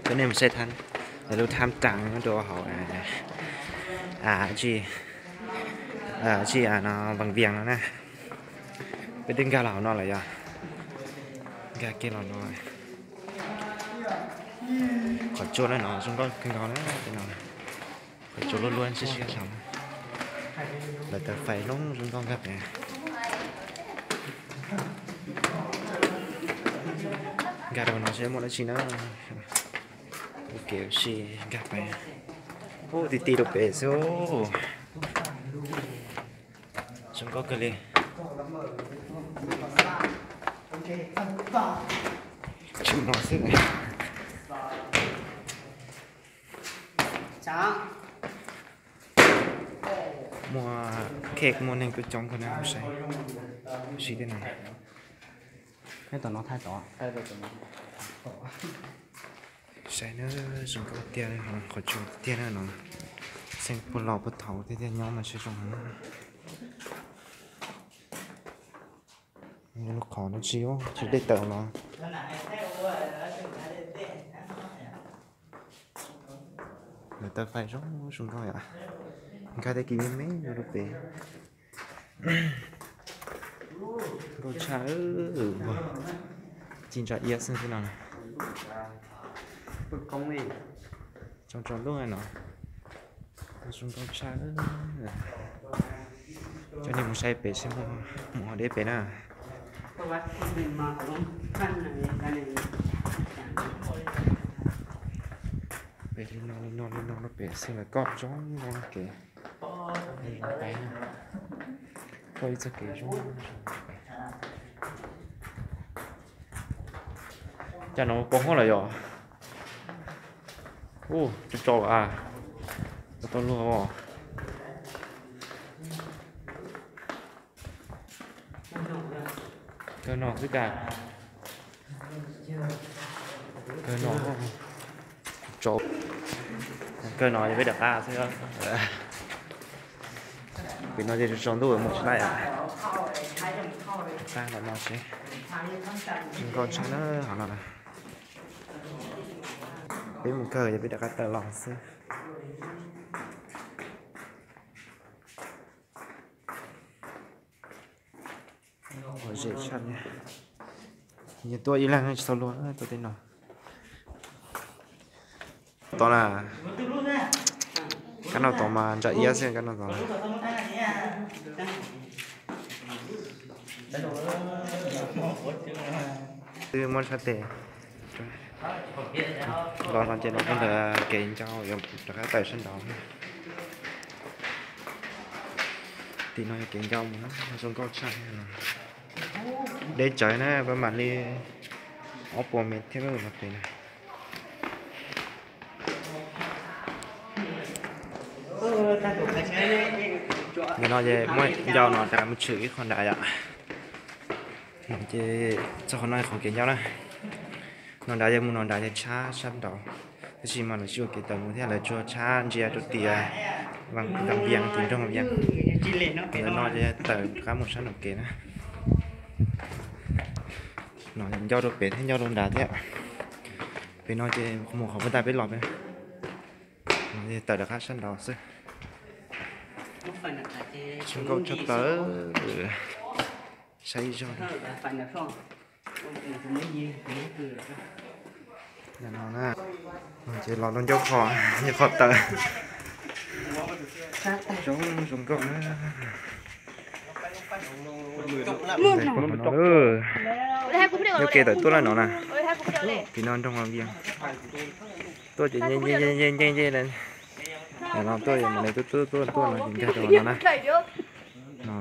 Peb nej mus saib thab, lub thab raj nyob rau hauv, tsis, tsis no Vaj Vias no na. Peb twb nkag los hauv no lawm yog, nkag kiag los no. Qhov tsua no zoo nkauj kawg nkaus na, qhov tsua luaj luaj siab siab saum. Lawv tawm fais zoo zoo nkauj nkag pem. Nkag rau no seb muaj dab tsi na. Ua kev ua si nkag pem. Ub, ti ti rau pem xwb. Zoo nkauj kawg li. Tsis no xwb. Muaj khej, muaj neeg tuaj coob kawg na, saib, saib tej no. Saib na, zoo nkauj tiag, qhov tsua tiag na no. Xeeb puag laus puag thaud tiag tiag nyob mas saib zoo heev. Lub qhov no tsis, tsis dej tawm no. Lawv tawm fais zoo zoo nkauj yom. Nkag tej kiv me me rau pem. Nkauj tshaj, ci ntsa iab xwb xwb no. Tsaus tsaus ntuj no. Zoo nkauj tshaj. Coj nej mus saib pem seb muaj, mus ho deb pem na. Pem li no li no li no rau pem xwb lawv koj zoo nkauj kev. Koj ib txoj kev zoo. Cas no poob huab lawm yom? Ub, tso tso lawm a. Tau tau luag os. Kawg no xwb cas. Kawg no, tso. Kawg no yog peb rov qab xwb. Pem no ces tsaus ntuj mus tsis laij. Qab los no seb. Zoo nkauj tshaj na, qhov no. Peb mus kawg ces peb rov qab tawm los xwb. Qhov zem tshaj, yog tuaj ib leeg tsis tau luag tuaj tej no. Tod na, kab noj tod mas ntsa iab xwb kab noj tod. Twb muab sab tes los no ces los rau ntawm kev ncau yuav rov qab tawm sab nraud. Tim no yog kev ncau mus na, zoo nkauj tshaj no. Deb tsawv na, pab mam li ob puas mev thiab los pem na. Nim no ces muab ncau no rov mus tshwm ib qho nrad yom. No ces txog qhov no qhov kev ncau na. No nrad yog mus no nrad yog tshab sab nraud, tab sis mas lawv tsis ua kev tawm mus thiab lawv tsuas tshab ntsia rau tias Vaj Vias, tim nroog Vaj Vias. Ntawm no ces tawm qab mus sab nraum kev na. No ncau rau pem thiab ncau rau nrad thiab. Pem no ces mus qhov puag ta peb los pem. No tawm rov qab sab nraud xwb. Zoo nkauj tshaj plaws. Saib ib zaug. Ces los rau ncauj qhov, ncauj qhov tawm. Zoo, zoo nkauj na. Yog kev tawm tuaj lawm no na. Tim no nroog Vaj Vias. Tuaj ces nce nce nce nce nce, no tuaj mam li tuaj tuaj tuaj no ces nkag rau no na. No,